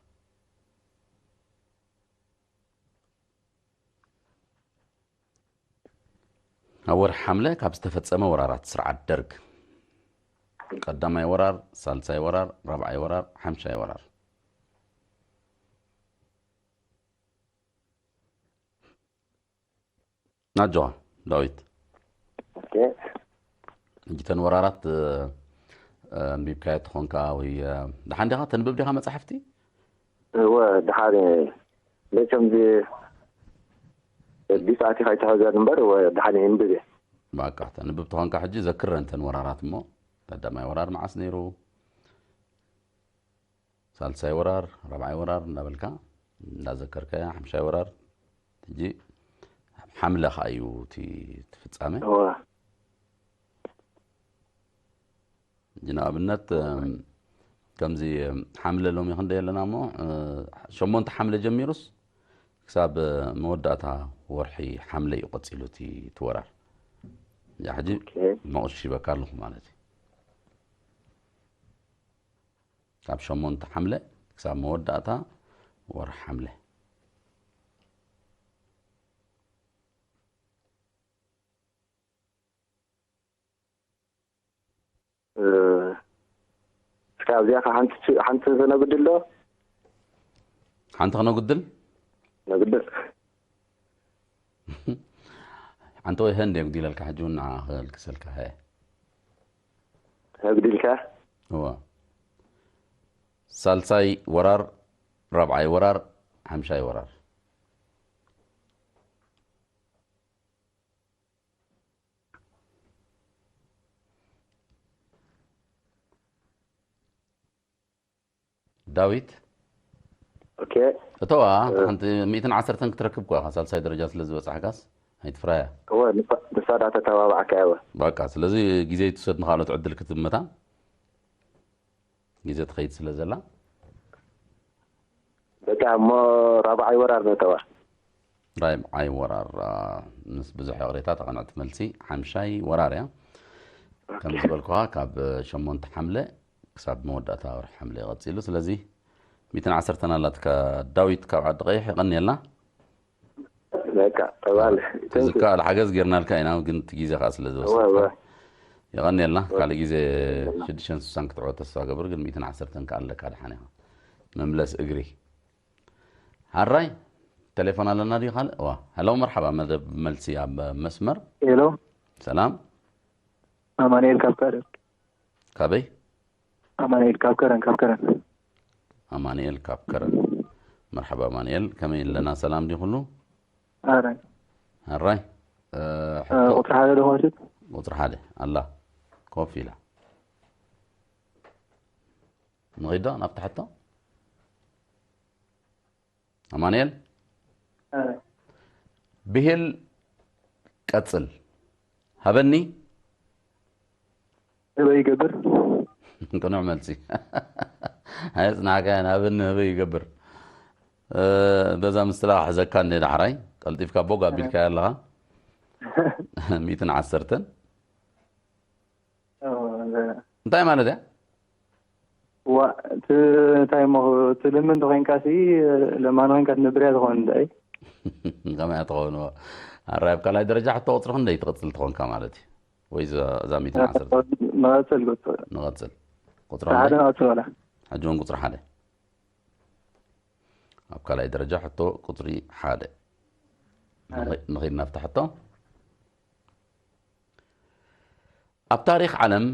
ኣብ ወርሒ ሓምለ ካብ ዝተፈጸመ ወራራት ስርዓት ደርግ ቀዳማይ ወራር ሳልሳይ ወራር ራብዓይ ወራር ሓምሻይ ወራር ናጆዋ ዳዊት ሕጂ ተን ወራራት ኣንቢብካዮ ትኾንካ ወይ ደሓን ዲኻ ተንብብ ዲኻ መፅሓፍቲ እወ ደሓን መቸም ቢሳእቲ ከይትሕዘን እምበር እወ ደሓን የንብብ እየ በቃ ተንብብ ትኾንካ ሕጂ ዘክረን ተን ወራራት እሞ ቀዳማይ ወራር መዓስ ነይሩ ሳልሳይ ወራር ራብዓይ ወራር እንዳበልካ እንዳዘከርከያ ሓምሻይ ወራር ሕጂ ሓምለ ከዓ እዩ እቲ ፍፃመ ሕጂ ንኣብነት ከምዚ ሓምለ ሎሚ ክንደ የለና እሞ ሸሞንተ ሓምለ ጀሚሩስ ክሳብ መወዳእታ ወርሒ ሓምለ እዩ ቀፂሉ እቲ ወራር እዚኣ ሕጂ መቑሽ ይበካ ኣለኹ ማለት እዩ ካብ ሸሞንተ ሓምለ ክሳብ መወዳእታ ወርሒ ሓምለ እስካ ኣብዚኣ ሓንቲ ክነጉድል ዶ ሓንቲ ክነጉድል ነጉድል ሓንቲ ወይ ህንድ የጉዲለልካ ሕጂ እውን ንዓ ክልክሰልካ ሀ ነጉዲልካ እዋ ሳልሳይ ወራር ራብዓይ ወራር ሓምሻይ ወራር ዳዊት ኦኬ እተዋ ሓንቲ ሚእትን ዓሰርተን ክትረክብ ኳ ኢኻ ሳልሳይ ደረጃ ስለ ዝበጻሕካስ ኣይትፍራያ እወ ንሳ- ንሳ ዳ ተተባባዕካ እወ በቃ ስለዚ ግዜ ይትውሰድ ንካልኦት ዕድል ክትመታ ግዜ ትኸይድ ስለ ዘላ በቃ እሞ ራብዓይ ወራር ነተዋ ራብዓይ ወራር ምስ ብዙሕ ይቕሬታ ተቐንዕቲ መልሲ ሓምሻይ ወራር እያ ከም ዝበልኩኻ ካብ ሸሞንተ ሓምለ ክሳብ መወዳእታ ወርሒ ሓምለ ይቐፂሉ ስለዚ ሚትን ዓሰርተን ኣላትካ ዳዊት ካብ ዓዲ ቀይሕ የቐንየልና በቃ ተባለ ዝከኣል ሓገዝ ጌርናልካ ኢና ግን እቲ ግዜ ከዓ ስለ ዝወሰድካ የቐንየልና ካልእ ግዜ ሽዱሽተን ስሳን ክትዕወት ተስፋ ገብር ግን ሚትን ዓሰርተን ከዓ ኣለካ ድሓን ኢኻ መምለስ እግሪ ሓራይ ቴሌፎን ኣለና ድዩ ካልእ ዋ ሄሎ መርሓባ መደብ መልሲ ኣብ መስመር ሄሎ ሰላም ኣማኑኤል ካብ ከረን ካበይ ኣማኑኤል ካብ ከረን ካብ ከረን ኣማኑኤል ካብ ከረን መርሓባ ኣማኑኤል ከመይ ኣለና ሰላም ድዩ ኩሉ ኣረ ሕራይ ቁፅሪ ሓደ ዶ ክወስድ ቁፅሪ ሓደ ኣላ ኮፍ ኢላ ንኺዶ ናብቲ ሕቶ ኣማኑኤል ብሂል ቀፅል ሃበኒ ህበይ ይገብር ቅኑዕ መልሲ ኣየፅናዕካያን ሃበኒ ህበይ ይገብር በዛ ምስትላ ክሕዘካ እንደ ዳሕራይ ቀልጢፍካ ቦግ ኣቢልካያ ኣለኻ ሚእትን ዓሰርተን እንታይ ማለት እያ? ዋ እቲ እንታይ እሞ ትልምን ተኮይንካ ሲ ለማን ኮንካ ትነብር እያ ትኸውን እንታይ? ከመይ ትኸውን? ኣራይ ኣብ ካልኣይ ደረጃ ሕቶ ቁፅሪ ክንደይ ትቕፅል ትኾንካ ማለት እዩ? ወይ እዛ እዛ ሚእትን ዓሰርተ? መቐፅል ቁፅሪ ንቐፅል። ቁፅሪ ሓደ ክንደይ? መቐፅል በላ። ሕጂ እውን ቁፅሪ ሓደ። ኣብ ካልኣይ ደረጃ ሕቶ ቁፅሪ ሓደ። ንኸ- ንኸይድ ናብቲ ሕቶ። ኣብ ታሪኽ ዓለም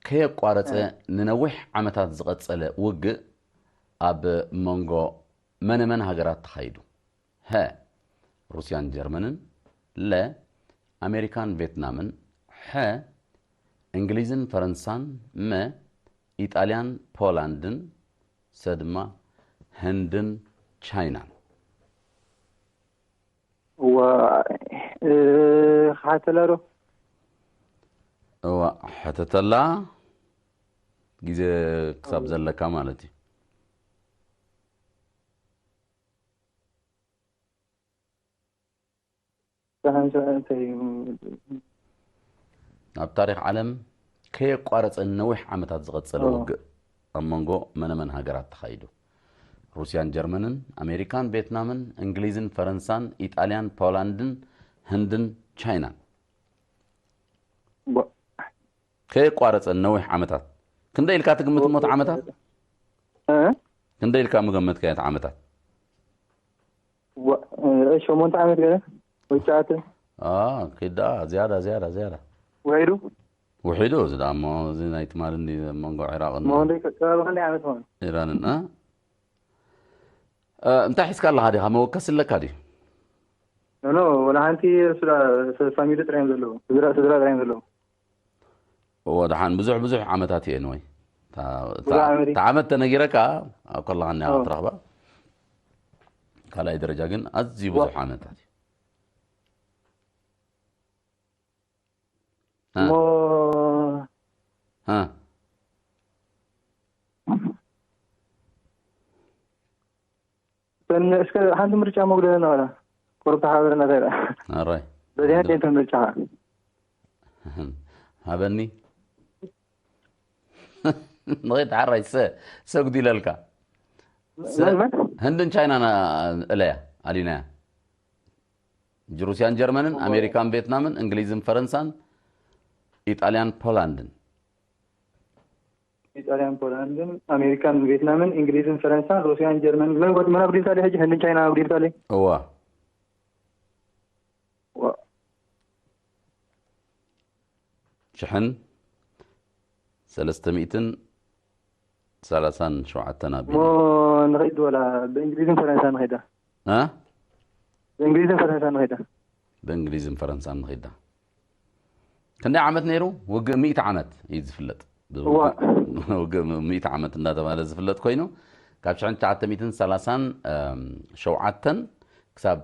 ከየቋረፀ ንነዊሕ ዓመታት ዝቐፀለ ውግእ ኣብ መንጎ መነመን ሃገራት ተኻይዱ? ሀ፣ ሩስያን ጀርመንን። ለ፣ ኣሜሪካን ቬትናምን። ሐ፣ እንግሊዝን ፈረንሳን። መ፣ ኢጣልያን ፖላንድን። ሰ ድማ ህንድን ቻይናን። ዋ ክሓተላ ዶ? እዋ፣ ሕተተላ ግዜ ክሳብ ዘለካ ማለት እዩ። ደሓን ሰ- እንታይ እዩ? ኣብ ታሪኽ ዓለም ከየቋረጸ ነዊሕ ዓመታት ዝቐጸለ ውግእ ኣብ መንጎ መነመን ሃገራት ተኻይዱ? ሩስያን ጀርመንን፣ ኣሜሪካን ቬትናምን፣ እንግሊዝን ፈረንሳን፣ ኢጣልያን ፖላንድን፣ ህንድን ቻይናን። ዋ- ከየቋረጸ ነዊሕ ዓመታት። ክንደይ ኢልካ ትግምት እሞ እቲ ዓመታት? እ? ክንደይ ኢልካ ምገመትካዮ እቲ ዓመታት? ዋ- እ፣ ሸሞንተ ዓመት ገለ ወይ ትሽዓተ? አ፣ ኪዳ ዝያዳ ዝያዳ ዝያዳ ውሒዱ? ውሒዱ። እዚ ደኣ እሞ እዚ ናይ ትማሊ እንዲ መንጎ ዒራቕን እሞ ክንደይ ከባቢ ክንደይ ዓመት ኾን? ኢራንን እ? እ፣ እንታይ ሒዝካ ኣለኻ ዲኻ? መወከሲ ኣለካ ድዩ? ኖ ኖ፣ ወላ ሓንቲ ስድራ፣ ፋሚሊ ጥራይ እዮም ዘለዉ። ስድራ ስድራ ጥራይ እዮም ዘለዉ። እዎ፣ ደሓን ብዙሕ ብዙሕ ዓመታት እየ ንወይ። እታ- እታ ብዙሕ ዓመት እዩ። እታ ዓመት ተነጊረካ ኣብ ከለኻ እኒኣ ኦ። ክትረኽባ። ካልኣይ ደረጃ ግን ኣዝዩ ብዙሕ ዓመታት እዩ። እ። እሞ እ። እተን እስከ ሓንቲ ምርጫ መጉደለና ዋላ ቁሩብ ተሓበረና እንታይ ደኣ ኣራይ። በዚኣ እንታይ ምርጫ ሃበኒ። ንኸይድ ሓራይ ሰ ሰጉዲለልካ። ሰ- መን መን? ህንድን ቻይናን እለያ ኣሊናያ። ሩስያን ጀርመንን፣ ኣሜሪካን ቬትናምን፣ እንግሊዝን ፈረንሳን፣ ኢጣልያን ፖላንድን። ኢጣልያን ፖላንድን ኣሜሪካን ቬትናምን እንግሊዝን ፈረንሳን ሩስያን ጀርመንን መን ጎት መን ኣጉዲልካ ሕጂ ህንድን ቻይና ኣጉዲልካ እዋ። ዋ- ሽሕን ሰለስተ ሚእትን ሰላሳን ሸውዓተን ኣቢሉ። እሞ ንኸይድ ወላ ብእንግሊዝን ፈረንሳን ንኸይዳ እ? ብእንግሊዝን ፈረንሳን ንኸይዳ ብእንግሊዝን ፈረንሳን ንኸይዳ። ክንደይ ዓመት ነይሩ? ውግእ ሚእቲ ዓመት እዩ ዝፍለጥ። እዋ። ውግእ ሚእቲ ዓመት እንዳተባለ ዝፍለጥ ኮይኑ ካብ ሽሕን ትሽዓተ ሚእትን ሰላሳን ሸውዓተን ክሳብ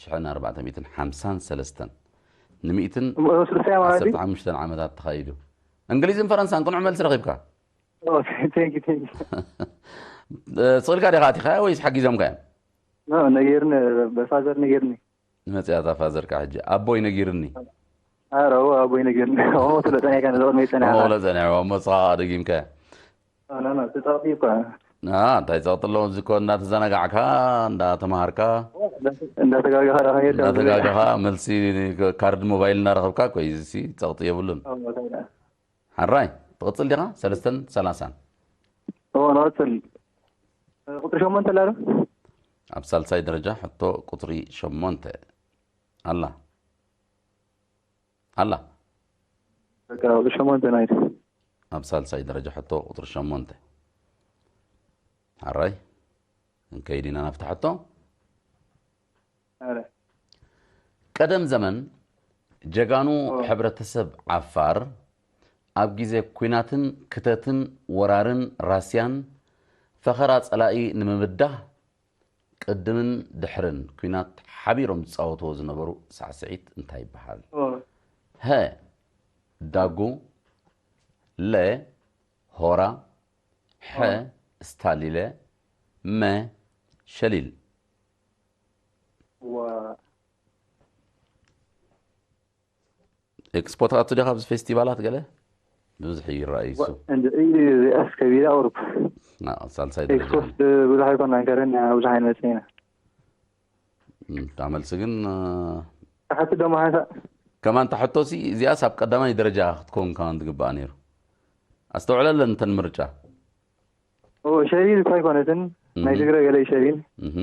ሽሕን ኣርባዕተ ሚእትን ሓምሳን ሰለስተን ንሚእትን እሞ ስልሳ ማለት እዩ። ዓሰርተ ሓሙሽተን ዓመታት ተኻይዱ። እንግሊዝን ፈረንሳን ቅኑዕ መልሲ ረኺብካ። ኦ፣ ቴንክ ዩ፣ ቴንክ ዩ። ስቕልካ ዲኻ ኣቲኻያ ወይስ ሓጊዞምካ እዮም? ኖ፣ ነጊርኒ፣ በፋዘር ነጊርኒ። መፅያታ ፋዘርካ ሕጂ ኣቦይ ነጊርኒ። ኣረ፣ እዎ፣ ኣቦይ ነጊርኒ። እሞ ስለ ጸኒሕካ፣ ንዝቕድሚ ጸኒሕካ። እሞ ስለ ጸኒሕዎ፣ እሞ ንስኻ ደጊምካ። ኖ፣ ኖ፣ ኖ፣ እቲ ጸቕጢ እኮ። አ፣ እንታይ ጸቕጢ ኣለዎ? እዚ እኮ እንዳተዘናጋዕካ፣ እንዳተማሃርካ፣ እንዳተጋገኻ ዳኻ ሄድካ። እንዳተጋገኻ፣ መልሲ ካርድ ሞባይል እንዳረኸብካ እኮ እዩ። እዚ ጸቕጢ የብሉን። እዎ፣ ታዲያ። ሓራይ፣ ትቕጽል ዲኻ? ሰለስተን ሰላሳን። እዎ፣ ንቐጽል። ቁጽሪ ሸሞንተ ኣላ ዶ? ኣብ ሳልሳይ ደረጃ ሕቶ ቁጽሪ ሸሞንተ ኣላ። ኣላ። በቃ፣ ቁጽሪ ሸሞንተ ናይት። ኣብ ሳልሳይ ደረጃ ሕቶ ቁጽሪ ሸሞንተ። ሓራይ፣ ክንከይድ ኢና ናብቲ ሕቶ። ኣረ። ቀደም ዘመን ጀጋኑ ኦ። ሕብረተሰብ ዓፋር ኣብ ግዜ ኲናትን ክተትን ወራርን ራስያን ፈኸራ ጸላኢ ንምብዳህ ቅድምን ድሕርን ኲናት ሓቢሮም ዝጻወትዎ ዝነበሩ ሳዕስዒት እንታይ ይበሃል? ኦ። ሀ ዳጉ፣ ለ ሆራ፣ ሐ ኦ። ስታሊለ፣ መ ሸሊል። ዋ። ኤክስፖ ትኣቱ ዲኻ ኣብዚ ፌስቲቫላት ገለ? ብዙሕ ይረኣዩ እሱ። እንድዒ እዚኣስ ከቢዳ ቁሩብ። ና ሳልሳይ ደረጃ ኤክስፖስት ብዙሕ ኣይኮናን ከረን ብዙሕ ኣይንመፅን ኢና። እም፣ እታ መልሲ ግን እ፣ ክሓትት ዶ መሓሳ? ከማን እታ ሕቶሲ እዚኣስ ኣብ ቀዳማይ ደረጃ ክትከውን ከማን ትግባኣ ነይሩ። ኣስተውዕለለን እተን ምርጫ። ሸሪር እኳ ኣይኮነትን ናይ እህ፣ ትግረ ገለ ይሸሪን እህ።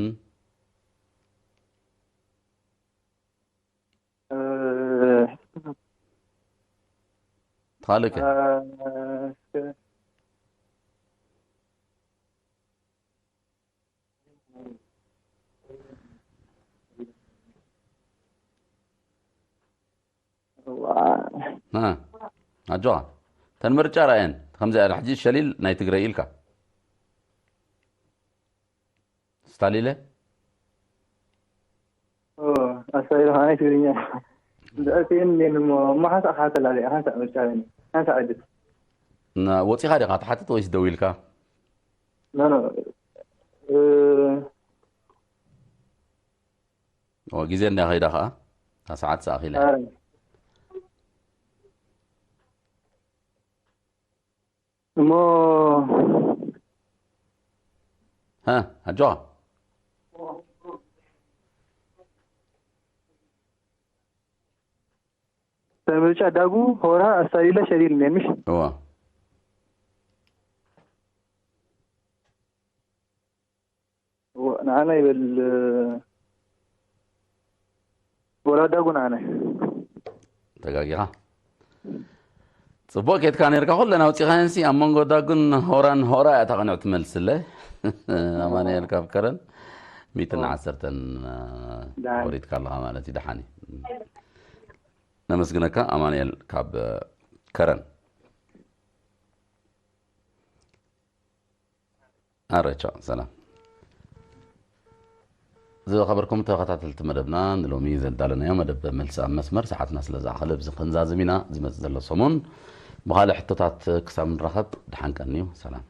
እ፣ ካልእ ከ? እ፣ ዋ፣ ها ኣጆኻ እተን ምርጫ ርኣየን ከምዚ ኣለ ሕጂ ሸሊል ናይ ትግራይ ኢልካ ስታሊለ ኦ፣ ኣሳይሮ ከዓይ ትግርኛ። ብዕፅየን እኔን እሞ፣ እሞ ሓንሳእ ክሓተላ ሪኣ፣ ሓንሳእ ምርጫ በኒ፣ ሓንሳእ ዕድል። ና- ወፂኻ ዲኻ ትሓትት ወይስ ደው ኢልካ ኖ፣ ኖ፣ እ፣ ኦ፣ ግዜ እንዳኸይዳ ከዓ እታ ሰዓት ሰኣኺላ ኣረ። እሞ፣ ሃ ኣጆኻ ምርጫ ዳጉ፣ ሆራ፣ ኣስታሊላ፣ ሸሊል እኒአን ምሽ? እዋ እዎ፣ ንዓና ይበል። ወላ ዳጉ ንዓና። ተጋጊኻ ጽቡቅ ኬድካ ነርካ ኩለን ኣውጺኻየንሲ ኣብ መንጎ ዳጉን ሆራን ሆራ እያ እታ ቅንዕቲ መልስለ ኣማንኤል ካብ ከረን ሚእትን ዓሰርተን ደሓን። ወሪድካ ኣለኻ ማለት እዩ ደሓን እዩ ነመስግነካ ኣማንኤል ካብ ከረን ኣረቻ ሰላም ዝኸበርኩም ተኸታተልቲ መደብና ንሎሚ ዘዳለናዮ መደብ መልሲ ኣብ መስመር ሰዓትና ስለ ዝኣኸለ ብዚ ክንዛዝም ኢና ዝመፅእ ዘሎ ሰሙን ብካልእ ሕቶታት ክሳብ ንራኸብ ድሓን ቀንዩ ሰላም